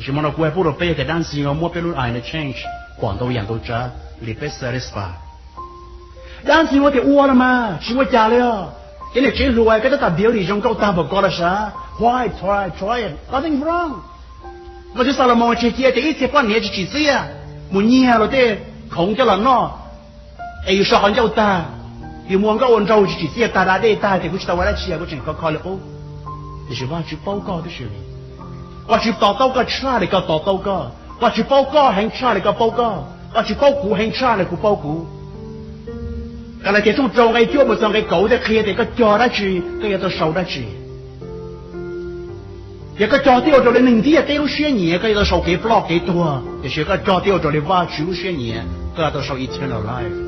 Tsis hmo no kuv hais pub rau peb tias dab ntxwg nyoog muab peb lub interest pom ntau yam ntau tsav li peb satisfy. Dab ntxwg nyoog tias ua los mas tsis ua cas li os, ces niam tsev hluas koj tab tom beauty zoo nkauj tag npaum ko los sav, why try, try it, nothing wrong. Mas tsis xav los mus tseg cia tias ib txhia poj niam tsis tsim txiaj mus nyiag luag tej khoom coj los noj, es yus so qhov ncauj tag, yus mus ua nkauj ua nraug tsis tsim txiaj tag da dej tag tias kuv tsis tau ua dab tsi, kuv tseem khov kho li qub. Tiam sis Vajtswv paub koj tib si. Vajtswv to taub koj tshaj li koj to taub koj. Vajtswv paub koj heev tshaj li koj paub koj. Vajtswv paub kuv heev tshaj li kuv paub kuv. Kalatias tshooj rau nqe cuaj mus txog nqe kaum thiaj qhia tias koj cog dab tsi koj yuav tau sau dab tsi. Yog koj cog thiab ua raws li neeg ntiaj teb lub siab nyiam koj yuav tau sau kev ploj kev tuag, tiam sis yog koj cog thiab ua raws li Vajtswv lub siab nyiam koj yuav tau sau eternal life.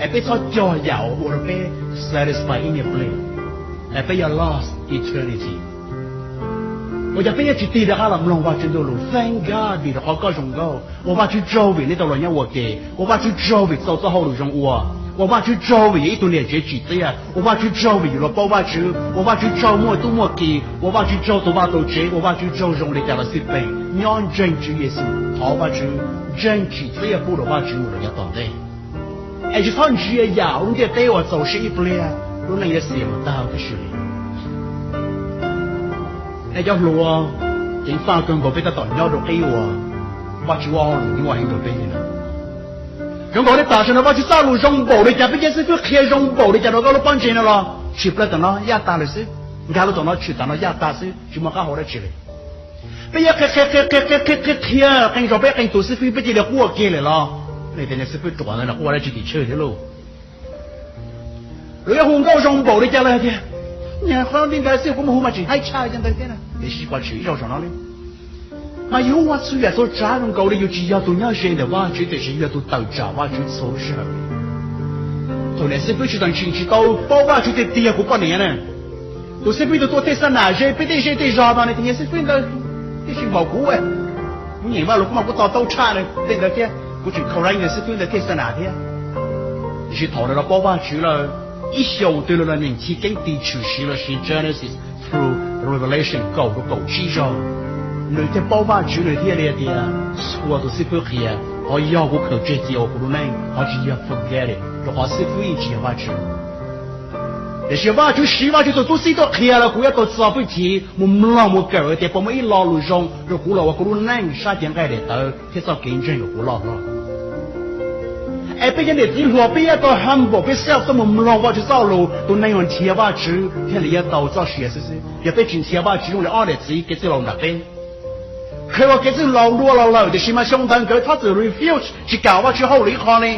Es peb txhob cog yam uas ua rau peb satisfy ib nyuag pliag, es peb yuav lost eternity. Uas yog peb yuav tsis tig rov qab los mloog Vajtswv ntuj lus, thank God vim rau qhov koj zoo nkauj, ua Vajtswv tsaug vim nej tau los nyob ua ke, ua Vajtswv tsaug vim txaus txoj hauj lwm zoo ua, ua Vajtswv tsaug vim yog ib tug niam tsev tsim txiaj, ua Vajtswv tsaug vim yus los paub Vajtswv, ua Vajtswv tsaug muaj tub muaj ki, ua Vajtswv tsaug tau vaj tau tsev, ua Vajtswv tsaug zoo li cas los xij peem nyob ntseeg Tswv Yexus, thov Vajtswv ntseeg tsim txiaj pub rau Vajtswv mus rau yav tom ntej. Es tsis txhob ntsia yam lub ntiaj teb uas txaus siab ib pliag, lub neej yuav xiam mus tag tib si li. Nej cov hluas, ceev faj kawg nkaus peb tab tom nyob rau qib uas Vajtswv ua hauj lwm nyuaj heev rau peb li no. Zoo nkaus li tam sim no Vajtswv txoj lus zoo npaum li cas, peb cov xib fwb qhia zoo npaum li cas rau koj lub pob ntseg no los tshwm plaws tom no yaj tag lawm xwb, nkag lub tom no tshwm tom no yaj tag xwb, tsis muaj qab hau dab tsi li. Peb yuav qhia qhia qhia qhia qhia qhia qhia qhia qee zaus peb qee tus xib fwb peb cia li quaj kiag lawm los, nej tias niag xib fwb ruam ntawd los quaj dab tsi tim tsawg thiab lauj? Luag yuav hu nkauj zoo npaum li cas los hais tias, niag qhov li ntawd xwb kuv mus hu mas tseem haib tshaj li ntawd thiab na. Tiam sis pom tshwm ib zaug saum no li. Mas yus ua txhua yam txhua tsav zoo nkaus li yus tsis yog tus nyob ze ntawm Vajtswv tiam sis yus yog tus tawm tsam Vajtswv txhua zaus. Thaum niam xib fwb tsis tau ntseeg tsis tau paub Vajtswv tiag tiag kuv poj niam na, tus xib fwb tus tuaj tej xa nam ze peb tej zej tej zog no ne, tus niag xib fwb ntawd tib si npaum kuv, kuv nyeem Vaj Lus kuv mas kuv to taub tshaj li tej ntawd thiab, kuv tseem correct niag xib fwb ntawd thiaj xa nam thiab. Tiam sis thaum lawv los paub Vajtswv lawm, ib xyoos twg lawv los nyeem Chiv Keeb ti tshwm sim los sis Genesis through Revelation kaum rau kaum tsib zaug, nws thiaj paub Vajtswv, nws thiaj li tias txhua tus xib fwb qhia, qhov yog kuv khaws tseg txiav ua kuv lub neej, qhov tsis yog forget it, rau qhov xib fwb yeej tsis yog Vajtswv. Tiam sis Vajtswv siv Vajtswv tus tub txib tuaj qhia los kuv yuav tau txo hwj chim mus mloog mus kawm tias puas muaj ib lo lus zoo rau kuv los ua kuv lub neej sab cev nqaij daim tawv thiab txoj kev ntseeg rau kuv loj hlob. Es peb cov niam txiv hluas peb yuav tau humble peb self tuaj mus mloog Vajtswv txoj lus, tus neeg uas nrhiav Vajtswv thiaj li yuav tau txoj sia xwb xwb. Yog peb tsis nrhiav Vajtswv zoo li ob niam txiv kev txwj laus nram qeb, qhia ua kev txwj laus dua los lawm tiam sis mas xyoo ntawd nkawd txhob txwm refuse tsis kam Vajtswv hauj lwm ib qho li.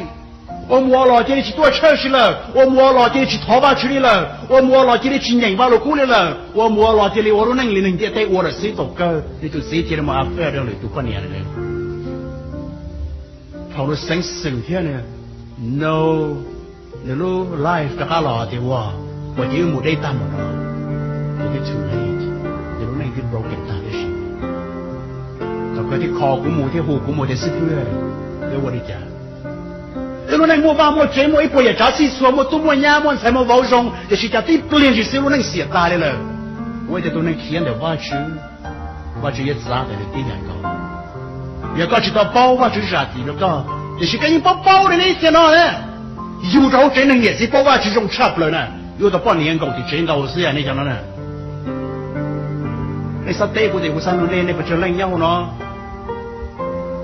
Ua mus ua los cia li tsis tuaj church lawm, ua mus ua los cia li tsis thov Vajtswv li lawm, ua mus ua los cia li tsis nyeem Vaj Lus Kub li lawm, ua mus ua los cia li ua lub neej li neeg ntiaj teb ua lawm xwb. Thaum kawg nws tus txiv cia li mus affair rau lwm tus poj niam lawm. Thaum nws xeev xwm thiab nws, no, nws lub life rov qab los tias ua, ua ces wb mus deb tag mus no, ces twb too late, nws lub neej twb broken tag tib si. Thaum kawg thiaj call kuv mus thiab hu kuv mus tias xib fwb, yuav ua li cas? Wb lub neej muaj vaj muaj tsev, muaj ib puas yam tsav txhij txhua, muaj tub muaj nyab, muaj ntxhais muaj vauv zoo, tiam sis cas tib pliag ntsis xwb lub neej xiam tas li lawm. Ua tias tus neeg khiav ntawm Vajtswv, Vajtswv yuav txav tawm nws tib yam nkaus. Yog koj tsis tau paub Vajtswv zam txim rau koj, tiam sis koj yeej paub paub li nej ib txhia no na. Yug rau hauv tsev neeg niam txiv paub Vajtswv zoo tshaj plaws na, yuav tau poj niam nkaum tim tsev ntau xwb nej cov no na. Nej xav teb kuv tias kuv xav nug nej, nej puas tsawg leej nyob hauv no?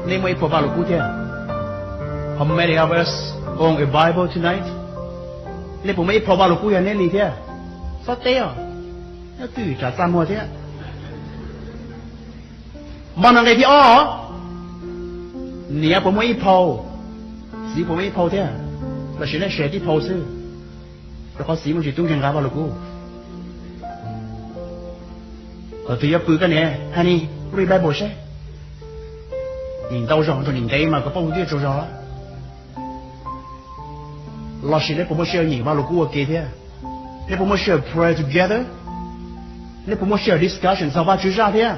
Nej muaj ib phau Vaj Lus Kub thiab? How many of us own a Bible tonight? Nej puas muaj ib phau Vaj Lus Kub yog neb li thiab? Xav teb os, nyob twj ywm tsam txaj muag thiab. Npaj no nqe thib ob, niam puas muaj ib phau, txiv puas muaj ib phau thiab? Los sis nej share tib phau xwb? Rau qhov txiv muaj tsis tub nkeeg nqa Vaj Lus Kub. Thaum twg yuav pw koj niam, honey, read Bible seb. Nyeem ntau zaus nrog nyeem ntev mas koj paub tus twg tsaug zog. Los sis nej puas muaj sij hawm nyeem Vaj Lus Kub ua ke thiab? Nej puas muaj sij hawm pray together? Nej puas muaj sij hawm discussion txog Vajtswv zaj thiab?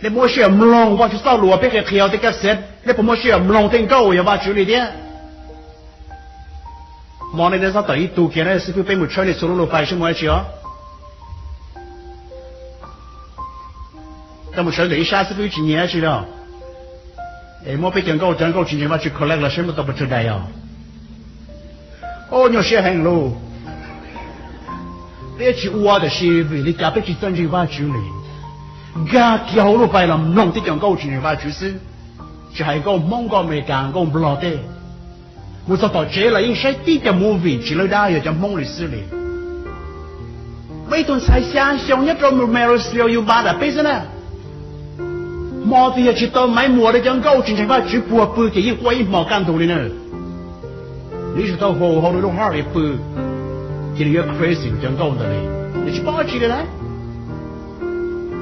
Nej puas muaj sij hawm mloog Vajtswv txoj lus uas peb qhia qhia tej cassette? Nej puas muaj sij hawm mloog tej nkauj uas yog Vajtswv li thiab? Hmo no nej txhob tawm ib tug kiag na, xib fwb peb mus tshawb nej txhua lub lus fais seb mus dab tsi os. Tau mus sawv ntawm ib sab xwb peb tsis nyiam dab tsi li. Es muab peb cov nkauj, cov nkauj tsis ntseeg Vajtswv collect los saib muaj tau pes tsawg daim os. Ob, nyuaj siab heev lauj. Peb tsis ua tiam sis vim li cas peb tsis txawj ntseeg Vajtswv li. Nkag kiag hauv lub fais los mloog tib cov nkauj tsis ntseeg Vajtswv xwb, tsis hais nkauj Hmoob, nkauj Amelikas, nkauj Nplog tej. Mus txog tom tsev los yeej saib tib cov movie tsis lawv dab, yog cov Hmoob li xwb li. Muaj ib tug ntxhais xya xyoo nyob rau Marysville, Nevada peb xwb na. Hmo twg yog tsis tau Maiv Muas rau cov nkauj tsis ntseeg Vajtswv puag pw ces yeej quaj ib hmo kaj ntug li na. Nws yeej tsis tau haus, haus rau lub heart pw, ces nws yuav crazy cov nkauj ntawd li. Nws tsis paub dab tsi li lawm.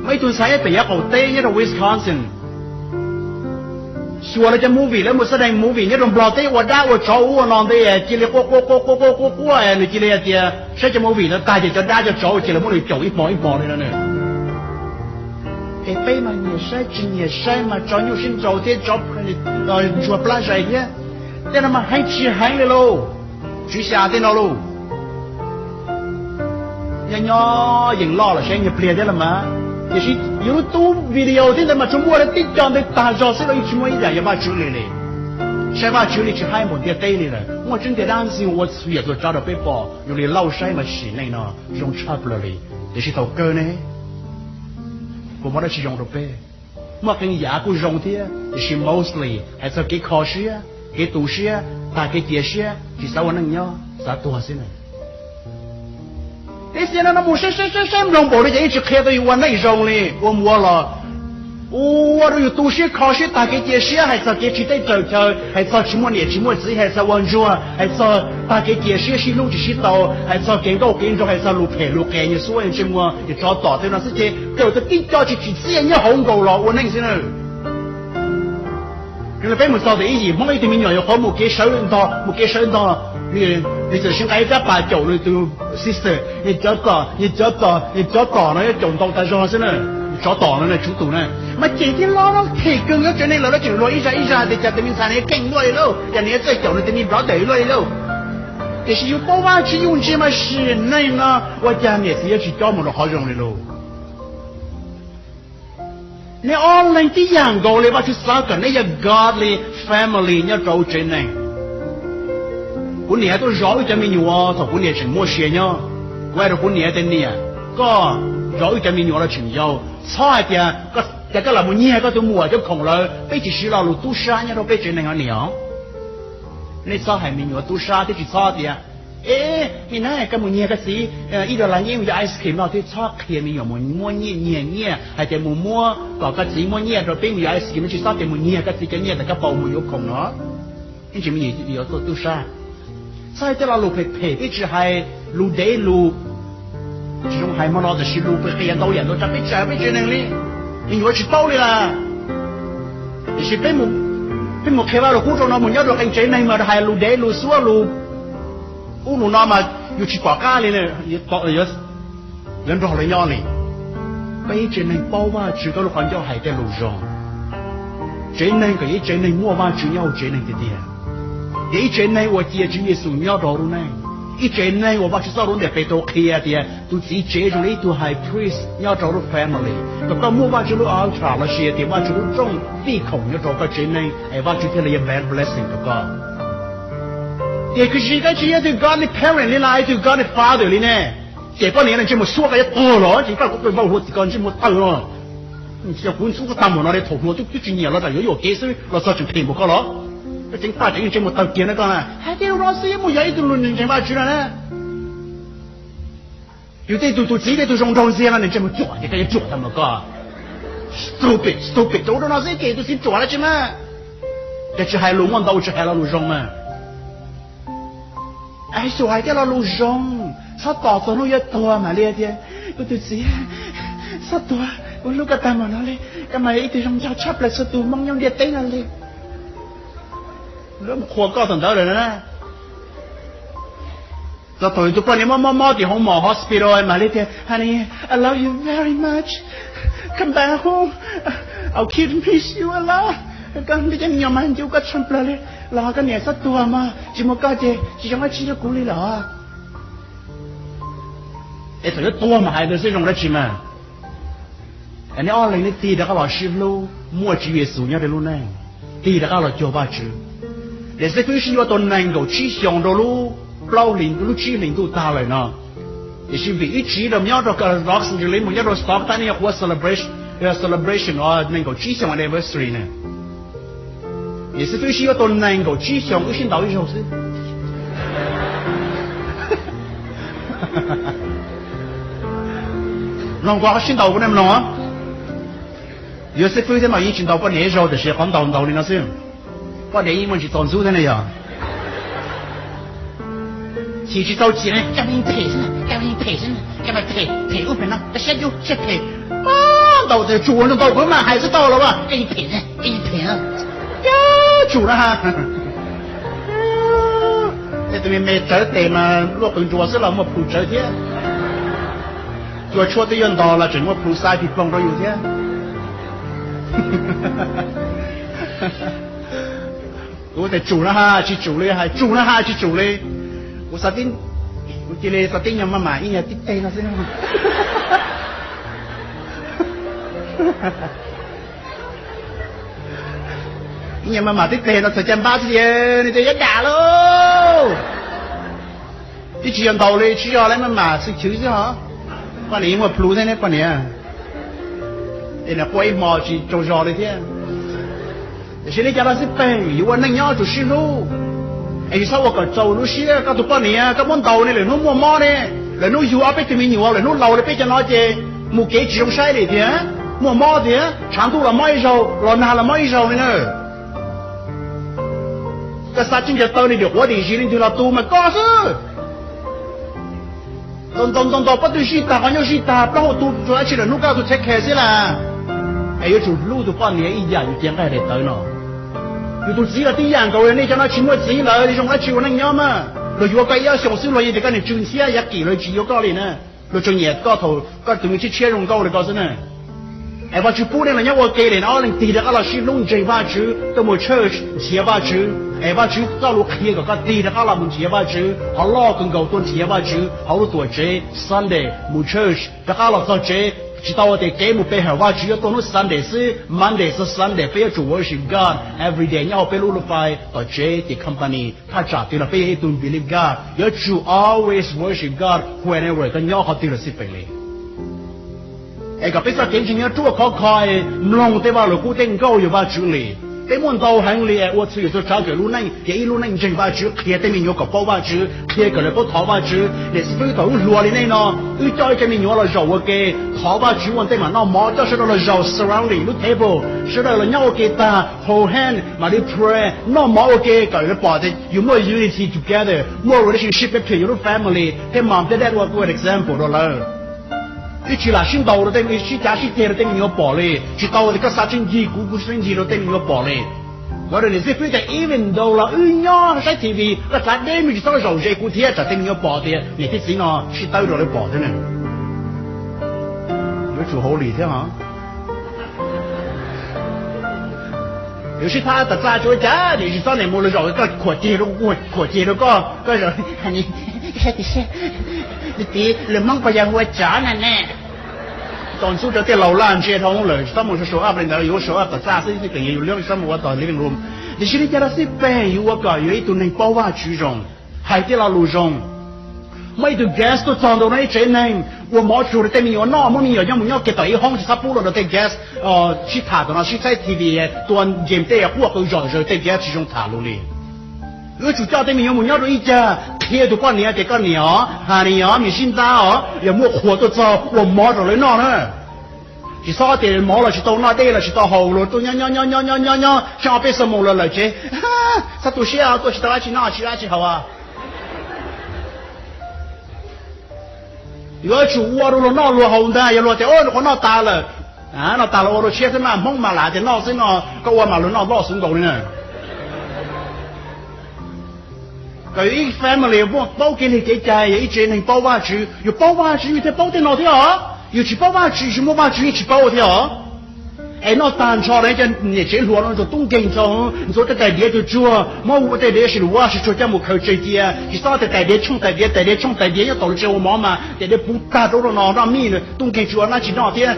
Muaj ib tug ntxhais pem yav qaum teb nyob rau Wisconsin, xyuas lawv cov movie, lawv mus xab dees movie nyob rau Nplog teb ua dab ua tsov ua no ntej cia li quaj quaj quaj quaj quaj quaj, nws cia li hais tias saib cov movie no tag ces cov dab cov tsov cia li muab nws caum ib hmo ib hmo li no. Es peb mas nyiam saib tsis nyiam saib mas tsov nyuj sib nraus thiab tsov ntsuag plab zais thiab, tej no mas heev tsis heev li lauj. Tswv xya tej no lauj. Nyob nyob yees loj los saib nyiag pliag thiab los mas, tiam sis yus lub tub video thiab ntawd mas tsuas muaj tib co ntawd tag zog xwb los yeej tsis muaj ib yam yog Vajtswv li li. Saib Vajtswv li tsis haib npaum ntiaj teb li lawm. Muaj tseeb tiag dab ntxwg ua txhua yam txhua tsav rau peb pom, yus li lauj saib mas sim neej no zoo tshaj plaws li. Tiam sis thaum kawg ne, puas muaj dab tsi zoo rau peb? Muaj qee yam kuj zoo thiab tiam sis mostly hais txog kev kho siab, kev tu siab, tag kev cia siab, tsis xav ua neej nyob, xav tuag xwb na. Peb xia no no mus saib saib saib saib mloog npaum li cas yeej tsis qhia tau yus ua neej zoo li. Ua mus ua los ua rau yus tu siab kho siab tag kev cia siab, hais txog kev tsis teb raws chaw, hais txog tsis muaj niam tsis muaj txiv, hais txog ua ntsuag, hais txog tag kev cia siab sib hlub tsis sib tau, hais txog kev nkauj kev nraug, hais txog lus phem lus qias, nyias xub nyias ntsej muag, nyias tsov tom tej no xwb ces txawm tias tib co tsis tsim txiaj nyob hauv nkaus los ua neej xwb na. Yog li peb mus txog tias ib yim Hmoob ib tug me nyuam yuav qhuav mus kev sawv ntog, mus kev sawv ntog, nws txawm sib nqa ib rab pas caum nws tus sister, nyias cov tom, nyias cov tom, nyias cov tom no yuav caum ntau tas zog xwb na. Tsov tom no na, tsov tom na, mas cem thiab los no phem kawg. Nyob tsev neeg lawv tseem luag ib zaj ib zaj tias cas tus me ntxhais no keej luaj li lauj, cas nws yuav txawj caum nws tus me brother luaj li lauj. Tiam sis yus paub Vajtswv yus ntsia mas sim neej no ua cas niam txiv yuav tsis cob mus rau qhov zoo li lauj. Nej ob leeg tib yam nkaus li, Vajtswv xav kom nej yog godly family nyob rau tsev neeg. Kuv niam tuaj zov wb cov me nyuam thaum kuv niam tseem muaj sia nyob. Kuv hais rau kuv niam tias, niam, koj zov wb cov me nyuam los tseem yau, txhob hais tias, cas koj lam mus nyiag koj tus muam cov khoom lawm, peb tsis siv lo lus tub sab nyob rau peb tsev neeg os niam. Nej txhob hais me nyuam tub sab thiab tsis txhob tias, e, me na, koj mus nyiag koj txiv ib dollar nyiaj mus yog ice cream no thiab. Txhob qhia me nyuam mus muab nyiaj, nyiag nyiaj, hais tias mus muab kom koj txiv muab nyiaj rau peb mus yuav ice cream no, tsis txhob tias mus nyiag koj txiv cov nyiaj ntawm koj paus mus yuav khoom no. Ib ntsis me nyuam yuav tuaj tub sab. Txhob hais tej lo lus phem phem, peb tsis hais lus dev lus tsis zoo hais hmo no, tiam sis lus phem qias ntau yam ntau tsav peb tsis hais peb tsev neeg li. Me nyuam tsis paub li lawm. Tiam sis peb mus qhia Vajluskub rau no, mus nyob rau qee tsev neeg mas hais lus dev lus xuab lus ub lus no mas yus tsis pom qab li, yuav nrog lawv nyob li. Koj ib tsev neeg paub Vajtswv, koj lub qhov ncauj hais tej lus zoo. Tsev neeg kom yog ib tsev neeg muaj Vajtswv nyob hauv tsev neeg tiag tiag. Yog ib tsev neeg uas cia Tswv Yexus nyob rau hauv lub neej. Ib tsev neeg uas Vajtswv txoj lus ntiam Petus qhia tias tus txiv tsev zoo li ib tug high priest nyob rau lub family, kom koj muaj Vajtswv lub altar los sis tias Vajtswv lub rooj fij khoom nyob rau koj tsev neeg es Vajtswv thiaj li yuav ban blessing rau koj. Tiam sis koj tsis yog tus godly parent li los tus godly father li ne, ces koj niam ntsej muag xuab koj yuav tuag los tsis koj kuv pw vau hluav txiv koj ntsej muag tawg no. Kuv ntxub koj tag npaum no li, thaum hluas twb tsis nyiam los tsam yuav yuam kev xwb los txog tseem phem npaum koj los. Koj tseem paj tseem ntsej muag tawg kiag na koj na, hais tias lus no xwb yeej mus yog ib tug lus ntseeg Vajtswv no na. Yus tej tug tus txiv tej tug zoo nraug ntxiag no nws ntsej muag ruam ces koj yuav ruam tag npaum koj. Stupid, stupid, rau rau no xwb ces tus txiv ruam dab tsi mas. Ces tsis hais lus muaj ntau, tsis hais lo lus zoo mas. Xyuas hais tej lo lus zoo, txhob tos txog hnub yuav tuag mam li tias, kuv tus txiv, txhob tuag, kuv hlub koj tag npaum no li, koj mas yog ib tug zoo nraug tshaj plaws txhua tus Hmoob nyob ntiaj teb no li. Lawv mus qhuas koj thaum ntawd lawm na. Txog thaum yus tus poj niam mob mob mob tim hoob mom hospital mam li tias, honey, I love you very much, come back home, I will keep miss you a lot. Koj li cov me nyuam mas nco koj tshaj plaws li, los koj niam txhob tuag mog, tsis muaj koj ces tsis zoo dab tsi rau kuv li los. Es thaum yuav tuag mas hais ntawd xwb zoo dab tsi mas. Nej ob leeg nej tig rov qab los sib hlub muaj Tswv Yexus nyob rau lub neej, tig rov qab los cuag Vajtswv. Niam xib fwb sib yuav tau nees nkaum tsib xyoos rau lub plaub hlis, lub tsib hlis ntuj tag lawm no. Tiam sis vim ib tsiv rau nyob rau Los Angeles mus nyob rau Stockton nej yog qhuav celebration, celebration nees nkaum tsib xyoos anniversary na. Niam xib fwb sib yuav tau nees nkaum tsib xyoos wb sib ntaus ib zaug xwb. Mloog ko, qhov sib ntaus kuv nej mloog. Yuav xib fwb thiab mas yeej tsis ntaus poj niam ib zaug, tiam sis qhov ntaus ntaus li no xwb. Poj niam yeej muaj tsis txaus ntxub thiab ne yog. Chim tsis txaus chim, koj phem xwb, koj phem xwb, koj phem, phem ub phem no, koj siab dub siab phem. Ntaus tias tsum, ntaus kuv mas hais xwb tau los as, koj phem, koj phem. Yog tsum na ha. Tej tus me me tsawv tes mas luaj qws nruas xwb los muaj plhus tsawv thiab. Cua tshuaj twb yuav ntog los tseem muaj plhus xais pis poog rau yus thiab. Kuv tias tsum na ha tsis tsum li, hais tsum na ha tsis tsum li. Kuv xav tib, kuv cia li xav tib nyuag maj mam ib nyuag tib teg no xwb. Ib nyuag maj mam tib teg no txawm caj npab xwb ces nws tias yuav dam lauj. Twb tsis yog ntaus li, tsis yog li, maj mam xwb chwv xwb hos. Poj niam yeej muaj plhus thiab ne poj niam. Es nws quaj ib hmo tsis tsaug zog li thiab. Tiam sis li cas los xij peem, yuav ua neej nyob tsum sib hlub. Es yus txhob ua kom txaus lub siab, koj tus poj niam koj muab ntaus ne, lwm hnub muaj mob ne, lwm hnub yug ob peb tug me nyuam, lwm hnub laus li peb cov no ces mus kev tsis zoo saib li tiag, muaj mob tiag, tshav ntuj los mob ib zaug, los nag los mob ib zaug li na. Koj xav tsis ncaws taw li, dim quav dim zis li ntawd los tu mas koj xwb. Ntaus ntaus ntaus ntaus pob tw zij tag, qhov nyuj zij tag, plaub hau tu, tsuas dab tsi lwm hnub koj tus txheb khe xwb las. Es yuav tsum hlub tus poj niam ib yam yus cev nqaij daim tawv no. Yus tus txiv los tib yam nkaus li, nej cov no tsis muaj txiv lawm zoo dab tsi ua neej nyob mas. Luag yuav koj ib ob xyoos xwb luag yeej tias koj niag tsw ntxhiab yav qis, luag tsis yuav koj li na. Luag tsuas nyiam koj thaum koj tus me tshiab tshiab zoo nkauj li ko xwb na. Es Vajtswv pub nej los nyob ua ke li no, ob leeg tig rov qab los sib hlub ntseeg Vajtswv, tuaj mus church nrhiav Vajtswv. Es Vajtswv txoj lus qhia kom koj tig rov qab los mus nrhiav Vajtswv, qhov loj kawg nkaus tuaj nrhiav Vajtswv hauv lub tuam tsev, Sunday mus church, rov qab los txog tsev, tsis tau tias kev mus pe hawm Vajtswv yuav tuaj hnub Sunday xwb, Monday txog Sunday peb yuav tsum worship God every day nyob hauv peb lub lub fai tom tsev ces company thaj tsam twg los peb yog ib tug believe God, yuav tsum always worship God whenever koj nyob qhov twg los xij peem li. Es kom peb txoj kev ntseeg nyob ruaj khov kho, mloog tej vaj lug kub tej nkauj yog Vajtswv li. Peb muaj ntau heev li es ua txhua yam txhua tsav kawm lub neej, ces ib lub neej ntseeg Vajtswv, qhia tej me nyuam kom paub Vajtswv, qhia kom lawv paub thov Vajtswv. Niam xib fwb thaum wb hluas li nej no, wb coj ib co me nyuam los zaum ua ke, thov Vajtswv ua ntej mam noj mov, coj sawv daws los zaum surrounding lub table, sawv daws los nyob ua ke tag, hold hand mam li pray, noj mov ua ke kom lawv pom tias yus muaj unity together, muaj relationship between yus lub family, thiab mom thiab dad ua good example rau lawv. Twb tsis lam sib ntaus rau tej, sib cav sib ceg rau tej me nyuam pom li, tsis tau tias koj xav tseeb ncig kuv, kuv tseeb ncig rau tej me nyuam pom li. Nkawd niam xib fwb tias even though los wb nyob saib T V, koj txav deb me tsis txhob zaum ze kuv thiab tsam tej me nyuam pom tias niam thiab txiv no sib tawb rau lawv pom thiab ne. Yuav tsum hauv li thiab hos. Yuav sib thab tas txaj tsuav cas, niam tsis txhob niam mus los zaum koj khuam ceg rau kuv, khuam ceg rau koj, koj zaum, niam txiv lwm Hmoob puas yog hu ua tsov na ne. Tau ntxub rau tej laus laj ntse dhau lawm, tsis txhob mus show up li ntawd, yuav show up tom txaj xwb, tseem yog yus lub, tsis txhob mus ua tom living room. Tiam sis li cas los xij peem, yus ua kom yus ib tug neeg paub Vajtswv zoo, hais tej lo lus zoo. Muaj ib tug guest tuaj txog ntawm no ib tsev neeg, ua mov tsuag rau tej me nyuam noj, muab me nyuam nyob mus nyob kiag tom ib hoob, tsis txhob pub los rau tej guest sib tham tom no, sib saib T V, tua game tej quaj qw zom zaws, tej guest tsis zoo tham lus li. Yuav tsum coj tej me nyuam mus nyob rau ib cag, qhia tus poj niam tias koj niam os, Honey os, me sib ntab os, yog muaj qhua tuaj txog ua mov rau lawv noj na. Tsis txhob tias mov los tsis tau noj, dej los tsis tau haus, luag tuaj nyob nyob nyob nyob nyob nyob nyob txog ob peb xuab moos los lawm tsev, txhob tu siab, tuaj tsis tau dab tsi noj, tsis dab tsi haus. Yuav tsum ua rau luag noj luag haus ntag, yog luag tias, o, nws qhuav noj tas lawm, noj tas los ua rau tshiab xwb mas, Hmoob mas lam tias noj xwb no, koj ua mas luag noj loj xwb nkaus li na. Kom yog ib family muaj paub kev li kev cai, yog ib tsev neeg paub Vajtswv, yus paub Vajtswv yus thiaj paub tej no thiab os. Yus tsis paub Vajtswv, tsis muaj Vajtswv yeej tsis paub thiab os. Es noj tag nrho los cov niam tsev hluas no txaus tub nkeeg txaus, ntxuav tej tais diav tsuag tsuag, muab tej diav sis lus ua sis tsuag coj mus khaws tseg cia, tsis txhob tias tais diav tshooj tais diav, tais diav tshooj tais diav nyob tom lub tsev ua mov mas tais diav puv tag rau rau no, noj mij tub nkeeg tsis ua dab tsi noj thiab.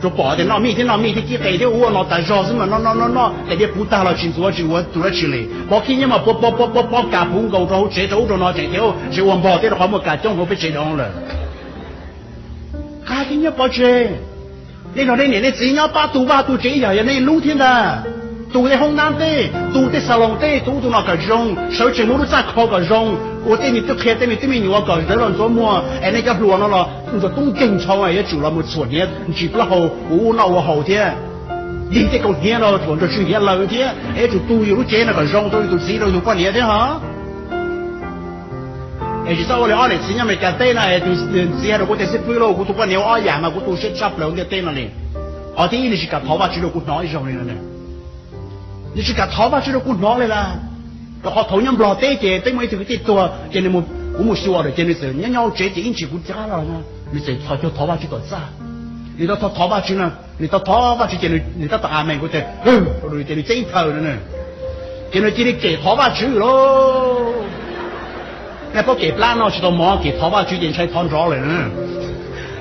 Rau pom tias noj mij thiab noj mij thiab kib qe thiab ua no tas zog xwb mas noj noj noj noj tes diav puv tag los tsis ntxuav tsis ua tus dab tsi li. Pov khib nyiab mas pov pov pov pov pov kas puv nkaus rau hauv tsev rau ub rau no tseem tias tsis ua npog thiab rau qhov muaj kas coob hauv peb tsev doov lawm. Qab khib nyiab pov tseg. Nej los nej niam nej txiv nyob pab tu vaj tu tsev ib yam yog nej lub thiab ntag. Tu tej hoob nab tej, tu tej xaloos tej, tu ub tu no kom zoo, sawv tsees muab lub txaj kho kom zoo, ua tej me tub qhia tej me tub me nyuam kom ntawd los ntxuav muag es nej cov hluas no los ntxuav tub nkeeg ntshau yuav tsum los mus txhuam hniav ntsis plaub hau ua ub noj ua haus thiab. Dig tej kaus hniav no thaum nrog tswv hiav laws thiab es yuav tsum tu yus lub tsev no kom zoo rau yus tus txiv rau yus tus poj niam thiab hos. Es tsis txhob ua li ob niam txiv nyob Amelikas teb no es tus txiv hais rau kuv tias xib fwb lauj, kuv tus poj niam ua ob yam mas kuv tu siab tshaj plaws ntiaj teb no li. Qhov thib ib nws tsis kam thov Vajtswv rau kuv hnov ib zaug li no. Nws tsis kam thov Vajtswv rau kuv hnov li lawm. Rau qhov thaum nyob Nplog teb ces peb muaj ib tug kwv tij tuag ces nws, kuv mus xyuas lawm ces nws txawm nyob nyob hauv tsev ces ib ntsis kuv rov qab los no, nws txawm txhos caug thov Vajtswv tom txaj. Nws tau thov Vajtswv no, nws tau thov Vajtswv ces nws tab tom amees kuv tias, ces nws txeeb thaws no. Ces nws cia li kem thov Vajtswv lauj. Nej paub kem plab no tsis tau mov, kem thov Vajtswv ces ntshai thov nrov lawm na.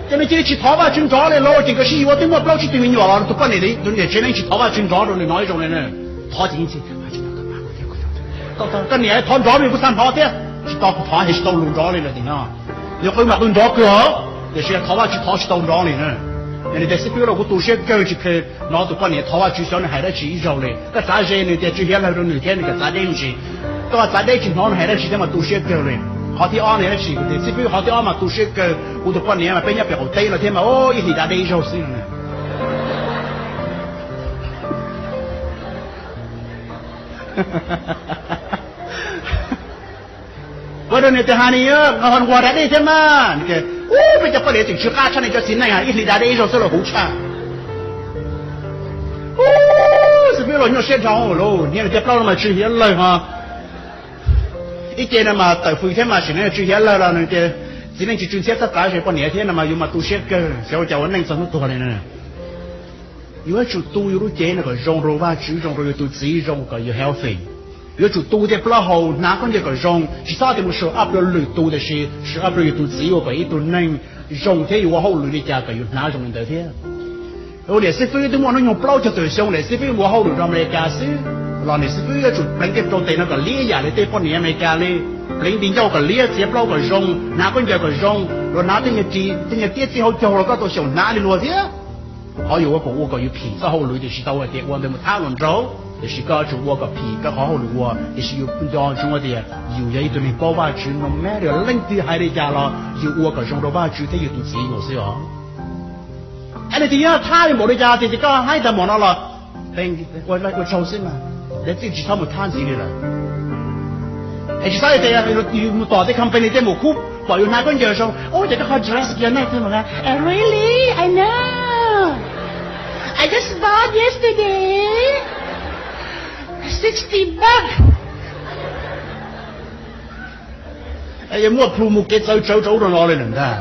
Ces nws cia li tsis thov Vajtswv nrov li lauj, ces nkawd sib yuav twb muaj plaub tsib tug me nyuam los tus poj niam, tus niam tsev neeg tsis thov Vajtswv nrov rau nws hnov ib zaug li na. Thov ces koj niam thov nrov me kuv xav hnov thiab, tsis tau, kuv thov es tsis tau lus nrov li lawm tim no. Yog qw mas qw nrov kawg os, tiam sis thov Vajtswv thov tsis tau nrov li na. Yog nws tias xib fwb los kuv tu siab kawg tsis kheev hnov tus poj niam thov Vajtswv xyov nws hais dab tsi ib zaug li. Koj txav ze nws tias tswv hiav lawg rau nws thiab nws kom txav deb me ntsis. Koj txav deb tsis hnov nws hais dab tsi thiab mas tu siab kawg li. Qhov thib ob nws tias xib fwb qhov thib ob mas tu siab kawg, kuv tus poj niam mas peb nyob pem qaum teb no thiab mas ib hlis da deb ib zaug xwb no. Ua rau nws tias ha ni, nquag da dej thiab mas. Ub, peb cov poj niam tseem tsw qab tshaj nej cov txiv neej, ib hlis da dej ib zaug xwb los huv tshaj. Ub, xib fwb los nyuaj siab dhau lauj, niag nws cov plaub no mas tsw hiav lawg ho. Ib ce no mas tawm fws thiab mas sim neej tsw hiav lawg los nws tias txiv neej tsis tsw ntxhiab txhob txav ze poj niam thiab no mas yus mas tu siab kawg, xyov ua cas ua neej txog hnub tuag li na. Yuav tsum tu yus lub cev no kom zoo rau Vajtswv, zoo rau yus tus txiv, zoo kom yus healthy. Yuav tsum tu tej plaub hau hnav khaub ncaws kom zoo, tsis txhob tias mus sawv ab rau lwm tus, tiam sis sawv ab rau yus tus txiv ua kom ib tug neeg zoo thiab yus ua hauj lwm li cas kom yus hnav zoo li ntawd thiab. Ua niam xib fwb twb muaj hnub nyoog plaub caug tawm xyoo, niam xib fwb mus ua hauj lwm rau Amelikas xwb los niam xib fwb yuav tsum pleev tej rau tes no kom liab yam li tej poj niam Amelikas li. Pleev di ncauj kom liab, txiav plaub kom zoo, hnav khaub ncaws kom zoo, luag hnav tej nyuag tiab txij hauv caug los koj tau xyaum hnav li luag thiab. Qhov yuav ua kom ua kom yus phim txoj hauj lwm, tiam sis tau hais tias ua ntawd mus thab luag nraug, tiam sis koj yuav tsum ua kom phim koj qhov hauj lwm ua, tiam sis yus nco ntsoov tias yus yog ib tug neeg paub Vajtswv, no matter leej twg hais li cas los yus ua kom zoo rau Vajtswv thiab yus tus txiv yus xwb os. Nws tias yog thab npaum li cas tias koj haib tag npaum no los ua tsaug xwb mas, lawv txij tsis txhob mus thab ntxiv li lawm. Es tsis txhob tias yus mus tom tej company tej mus khub pom yus hnav khaub ncaws zoo, ub, ces koj qhov dress kiag nej twg mus na, really, I know, I just bought yesterday, sixty bucks. Yuav muaj plhu mus kev txawv tsawv rau ub rau no li lawm ntag.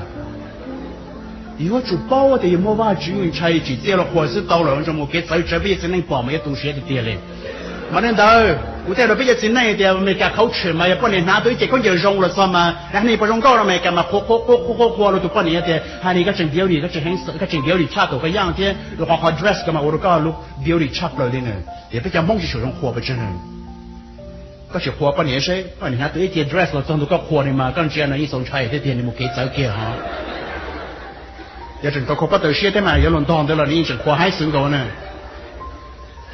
Yuav tsum paub tias yus muaj Vajtswv ntshai tsim txiaj los qhuas xwb tau lawm, zoo mus kev txawv tsawv peb cov txiv neej pom mas yuav tu siab tiag tiag li. Mas li ntawd kuv thiaj rau peb cov txiv neej tias Amelikas khauv tshwm mas yog poj niam hnav tau ib ce khaub ncaws zoo los txog mas, nej puas zoo nkauj rau Amelikas mas qhuas qhuas qhuas qhuas qhuas rau tus poj niam tias ha ni koj tseem beauty, koj tseem beauty tshaj thaum koj young thiab, rau qhov qhov dress ko mas ua rau koj look beauty tshaj plaws li na. Tias peb cov Hmoob tsis tshua zoo qhuas pes tsawg na. Koj sim qhuas poj niam seb, poj niam hnav tau ib ce dress los txog ntua koj qhuas nws mas koj ntsia no yeej txaus ntshai thiab tiag, nws mus kev txawv kiag hos. Yog tseem tau kho pob taws siab thiab mas yuav luag ntog ntawd los nws yeej tseem qhuas haib xwb nkaus na.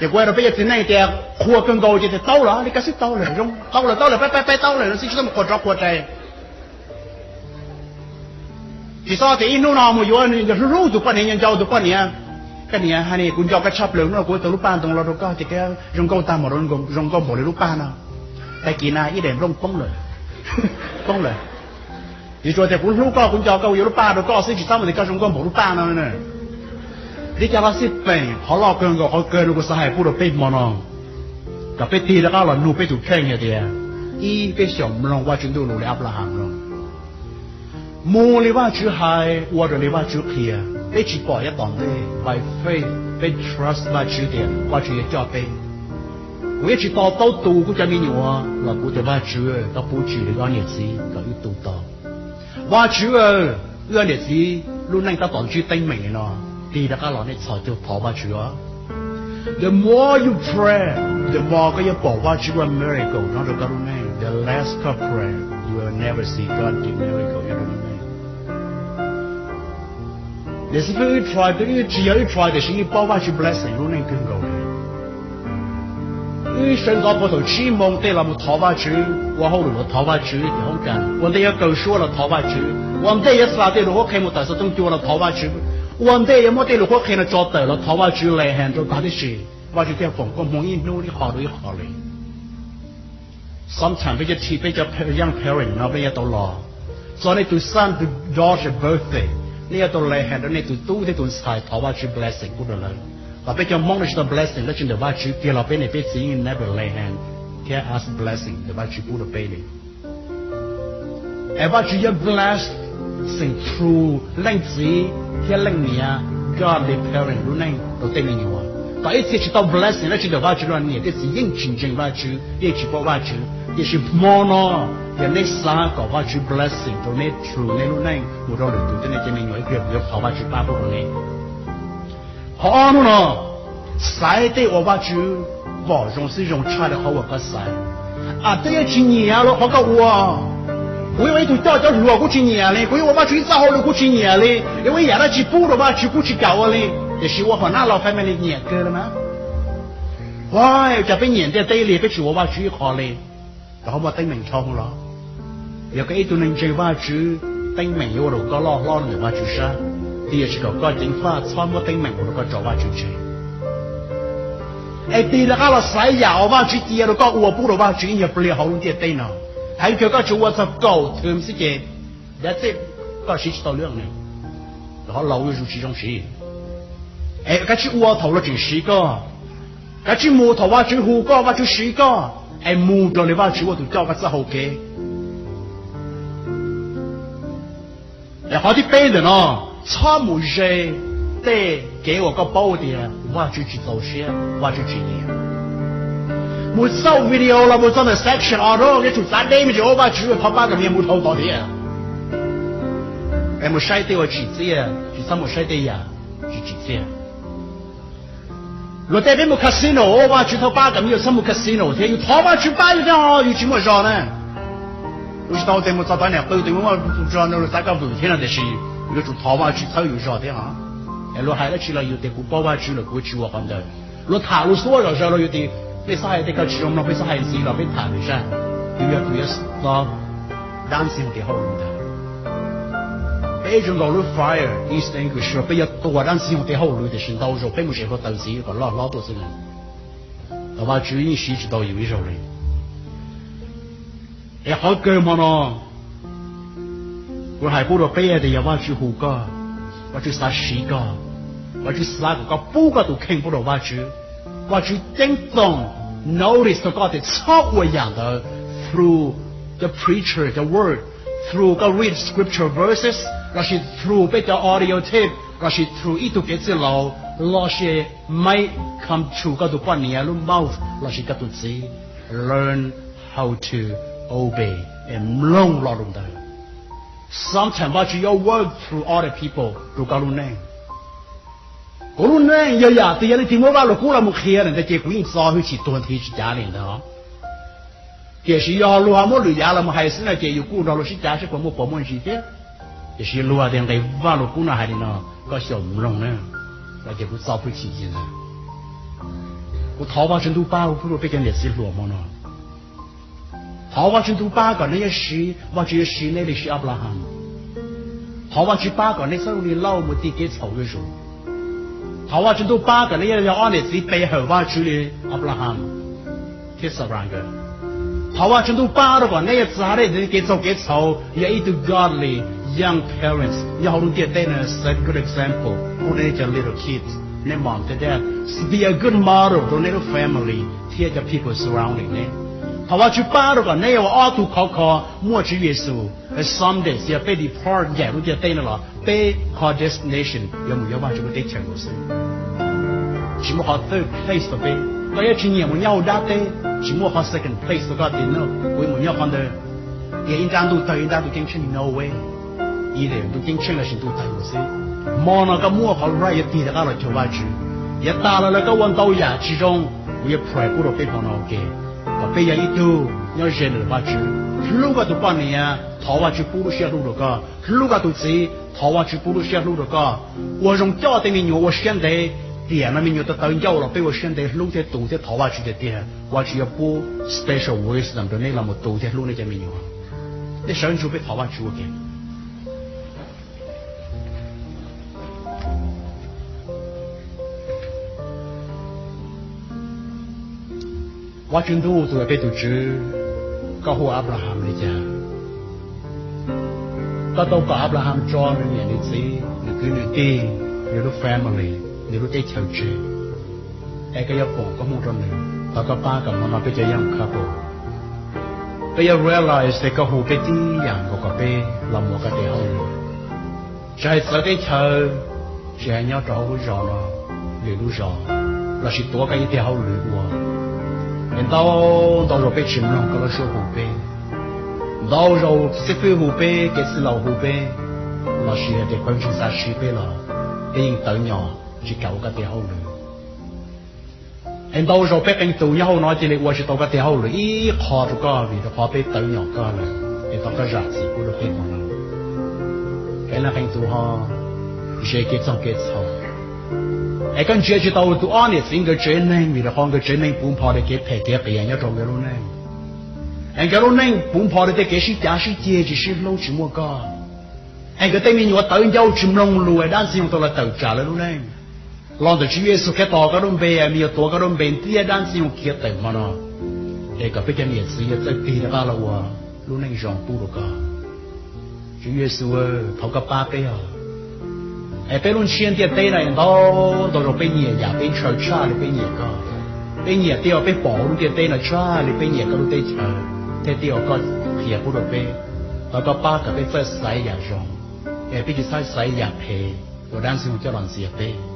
Ces kuv hais rau peb cov txiv neej tias qhuas kawg nkaus ces tias tau los li koj xwb, tau lawm, zoo, tau lawm, tau lawm, pab pab pab, tau lawm no xwb, tsis txhob mus qhuas rov qhuas rais. Tsis txhob tias ib hnub no mus yuav hlub hlub tus poj niam, nco nco tus poj niam. Koj niam, ha ni kuv nco koj tshaj plaws, hnub no kuv tau lub paj ntoo los rau koj tias koj zoo nkauj tag npaum, zoo nkauj npaum li lub paj no. Tag kis na ib daim nplooj poob lawm, poob lawm. Yuav tsuas tias kuv hlub koj, kuv nco koj, kuv yuav lub paj rau koj xwb, tsis txhob mus tias koj zoo nkauj npaum lub paj no. Li cas los xij peem, qhov loj kawg nkaus qhov kawg no kuv xav hais pub rau peb hmo no, kom peb tig rov qab los nug peb tus kheej hais tias, ib, peb xyaum mloog Vajtswv ntuj lus li Anplaham no. Mus li Vajtswv hais, ua raws li Vajtswv qhia. Peb tsis pom yav tom ntej, by faith peb trust Vajtswv tias Vajtswv yuav coj peb. Kuv yuav tsis to taub tu kuv cov me nyuam los kuv tias Vajtswv, koj pub tswv li ob niam txiv kom wb tu tau. Vajtswv, wb ob niam txiv lub neej tab tom ntsib teeb meem li no. Tig rov qab los nej txhos caug thov Vajtswv os. The more you pray, the more koj yuav pom Vajtswv ua miracle nyob rau koj lub neej. The less koj pray, you will never see God do miracle nyob rau lub neej. Niam xib fwb wb try, wb tsis yog wb try tiam sis wb paub Vajtswv blessing lub neej kawg nkaus li. Wb sawv ntxov puag thaum tsib moo tej los mus thov Vajtswv, ua hauj lwm los thov Vajtswv, ces hoob kas ua ntej yuav kaw suab los thov Vajtswv, ua ntej yuav xa tej lus qhuab qhia mus tawm xov tooj cua los thov Vajtswv, ua ntej yuav muab tej lus qhuab qhia no tso tawm los thov Vajtswv lay hand rau tag tib si. Vajtswv thiaj foom koob hmoov ib hnub ib qho rau ib qho li. Sometimes peb cov, peb cov young parent no peb yuav tau los txog nej tus son tus daughter birthday, nej yuav tau lay hand rau nej tus tub thiab tus ntxhais thov Vajtswv blessing pub rau lawv. Los peb cov Hmoob no tsis tau blessing dab tsi ntawm Vajtswv kiag los peb niam peb txiv yeej never lay hand thiab ask blessing ntawm Vajtswv pub rau peb li. Es Vajtswv yuav blessing through leej txiv thiab leej niam, godly parent lub neej rau tej me nyuam. Tom ib txhia tsis tau blessing dab tsi ntawm Vajtswv los niam thiab txiv yeej tsis ntseeg Vajtswv, yeej tsis paub Vajtswv. Tiam sis hmo no yog nej xav kom Vajtswv blessing rau nej through nej lub neej mus rau lwm tus thiab nej cov me nyuam ib pliag kuv yuav thov Vajtswv pab pub rau nej. Qhov ob hnub no, xaiv tej uas Vajtswv pom zoo xwb zoo tshaj rau qhov uas koj xaiv. Am, twb yeej tsis nyiam los qhov koj ua. Kuv yuav ua ib tug coj cov hluas kuj tsis nyiam li, kuv yuav ua Vajtswv ib txoj hauj lwm kuj tsis nyiam li, yuav ua ib yam dab tsi pub rau Vajtswv kuj tsis kam ua li, tiam sis ua hom nab los family nyiam kawg li na. Ua cas peb nyiam ntiaj teb li peb tsis ua Vajtswv ib qho li? Rau qhov muaj teeb meem dhau los? Yog koj ib tug neeg ntseeg Vajtswv, teeb meem yuav ua rau koj loj hlob ntawm Vajtswv sab. Tiam sis kom koj ceev faj txhob muab teeb meem ua rau koj tso Vajtswv tseg. Es tig rov qab los xaiv yam uas Vajtswv cia rau koj ua pub rau Vajtswv ib nyuag pliag hauv lub ntiaj teb no. Heev kawg koj tsuas ua txog kaum thwm xwb ces that's it, koj siv tsis tau lwm ne. Rau qhov laus yuav zus tsis zoo siv. Es kav tsij ua thaum luag tseem siv koj, kav tsij mus thaum Vajtswv hu koj, Vajtswv siv koj, es mus raws li Vajtswv ua tus coj koj txoj hau kev. Es qhov thib peb ntawm no, txhob mus ze tej kev uas koj paub tias Vajtswv tsis txaus siab, Vajtswv tsis nyiam. Mus txoj video los mus txog ntawm section o rau, yuav tsum txav deb me ntsis ua Vajtswv, thov pab kom nws mus dhau tod thiab. Es mus saib tej uas tsim txiaj, tsis txhob mus saib tej yam tsis tsim txiaj. Luag tej peb mus casino, Vajtswv thov pab kom yus txhob mus casino thiab, yus thov Vajtswv pab yus thiab ho yus tsis muaj zog na. Kuv tsis tau tias mus txog tod niam qw tus muaj zog no luag xav koj vwm thiab no, tiam sis yuav tsum thov Vajtswv txhawb yus zog thiab os. Es luag hais dab tsi los yus tias kuv paub Vajtswv lawm kuv tsis ua qhov ntawd. Luag tham luag xuab zom zaws los yus tias nej txhob hais tej ko tsis zoo mloog, peb txhob hais ntxiv los peb tham lwm zaj. Yus yog tus yuav stop dab ntxwg nyoog tes hauj lwm ntawd. Peb zoo nkaus lub fire extinguisher, peb yuav tua dab ntxwg nyoog tes hauj lwm, tiam sis ntau zaus peb mus zem hluav taws ntxiv kom loj hlob tuaj xwb na. Los Vajtswv yeej siv tsis tau yus ib zaug li. Es qhov kawg hmo no, kuv hais pub rau peb tias yog Vajtswv hu koj, Vajtswv xav siv koj, Vajtswv xav kom koj pub koj tus kheej pub rau Vajtswv, Vajtswv ceeb toom notice rau koj tias txhob ua yam ntawd through the preacher, the word, through koj read scripture verses, lossis through peb cov audio tape, lossis through ib tug kev txwj laus, lossis make come true koj tus poj niam lub mouth lossis koj tus txiv. Learn how to obey, es mloog lo lus ntawd. Sometimes Vajtswv yuav work through other people rau koj lub neej. Kuv lub neej yog yam twg, yog leej twg muab Vaj Lug Kub los mus qhia ntawm ntawd ces kuv yeej txo hwj chim tuag nthi tsis cav li ntawd. Tiam sis yog luag ho muab lwm yam los mus hais xwb no ces yus kuj nrog luag sib cav seb puas muaj puas muaj ntsis thiab. Tiam sis luag tias nqe Vaj Lug Kub no hais li no, koj xyaum mloog na, los ces kuv txo hwj chim ntawd. Kuv thov Vajtswv ntuj pab pub rau peb cov niam txiv hluas hmo no. Thov Vajtswv ntuj pab kom neb yuav siv, Vajtswv yuav siv neb li siv Anplahas. Thov Vajtswv pab kom neb txhob zoo li Lauj mus tig kev txhaum zuj zus. Thov Vajtswv ntuj pab kom neb yuav yog ob niam txiv pe hawm Vajtswv li Anplahas thiab Xaras nkawd. Thov Vajtswv ntuj pab rau kom neb yuav txav deb ntawm kev txhaum kev txhaum, yog ib tug godly young parents nyob hauv lub ntiaj teb no, set good example rau neb cov little kids, neb mom thiab dad, be a good model rau neb lub family thiab cov people surrounding neb. Thov Vajtswv pab rau kom neb ua ob tug khov kho muaj Tswv Yexus, someday txawm peb depart ncaim lub ntiaj teb no los peb qhov destination yuav mus yog Vajtswv lub teb chaws nkaus xwb. Tsis muaj qhov third place rau peb. Koj yuav tsis nyiam mus nyob hauv dab teb, tsis muaj qhov second place rau koj tias no kuv yuav mus nyob qhov ntawd, tias ib nrab ntuj tawg ib nrab ntuj ceeb tsheej, no way. Ib daim ntuj ceeb tsheej lossis ntuj tawg nkaus xwb. Hmo no koj muaj qhov right yuav tig rov qab los cuag Vajtswv. Yav tas los lawm koj ua ntau yam tsis zoo, kuv yuav pray pub rau peb hmo no ua ke, kom peb yog ib tug nyob ze ntawm Vajtswv, hlub koj tus poj niam, thov Vajtswv pub lub siab hlub rau koj, hlub koj tus txiv, thov Vajtswv pub lub siab hlub rau koj, ua zoo coj tej me nyuam ua siab ntev. Tiam no me nyuam tawv tawv ncauj los peb ua siab ntev hlub thiab tu thiab thov Vajtswv tiag tiag, Vajtswv yuav pub special wisdom rau nej los mus tu thiab hlub nej cov me nyuam. Nej sawv ntsug peb thov Vajtswv ua ke. Vajtswv ntuj tus uas peb tus Tswv, koj hu Abraham li cas? Koj tau kom Abraham tso nws niam nws txiv, nws kwv nws tij, nws lub family, nws lub teb chaws tseg, es koj yuav foom koj Hmoob rau nws. Thov koj pab kom hmo no peb cov young couple peb yuav realize tias koj hu peb tib yam nkaus kom peb los mus ua koj tes hauj lwm. Tsis hais txawv teb chaws, tsis hais nyob rau hauv lub zos no, lwm lub zos, lossis tuav koj ib tiag hauj lwm ua, es ntau ntau zaus peb tsis mloog koj lub suab hu peb. Ntau zaus xib fwb hu peb, kev txwj laus hu peb, lossis hais tias pawg ntseeg xa siv peb los, peb yeej tawv nyom tsis kam ua koj tes hauj lwm. Es ntau zaus peb qee tus nyob hauv no cia li ua tsis tau koj tes hauj lwm ib qho rau koj vim rau qhov peb tawv nyom koj lawm, es thov koj zam txim pub rau peb hmo no. Peb leej qee tus ho ze kev txoog kev txhaum, es koj ntsia tsis tau tus ob niam txiv nkawd tsev neeg vim rau qhov nkawd tsev neeg puv npho li kev phem kev qias nyob rau nkawd lub neej. Es nkawd lub neej puv npho li tej kev sib cav sib ceg tsis sib hlub tsis muaj koj. Es nkawd tej me nyuam tawv ncauj tsis mloog lus, dab ntxwg nyoog tau los tawm tsam lawv lub neej. Los ntawm Tswv Yexus Khetos koj lub npe, me nyuam tuav koj lub npe ntiab dab ntxwg nyoog khiav tawm hmo no, es kom peb cov niam txiv yuav txawj tig rov qab los ua lub neej zoo pub rau koj. Tswv Yexus, thov koj pab peb os. Es peb lub ntsiab ntiaj teb no ntau ntau zaus peb nyiam yam peb ntshaw tshaj li peb nyiam koj. Peb nyiam tej uas peb pom hauv lub ntiaj teb no tshaj li peb nyiam koj lub teb chaws thiab tej uas koj qhia pub rau peb. Thov koj pab kom peb txawj xaiv yam zoo, es peb tsis txhob xaiv yam phem uas dab ntxwg nyoog coj los ntxias peb.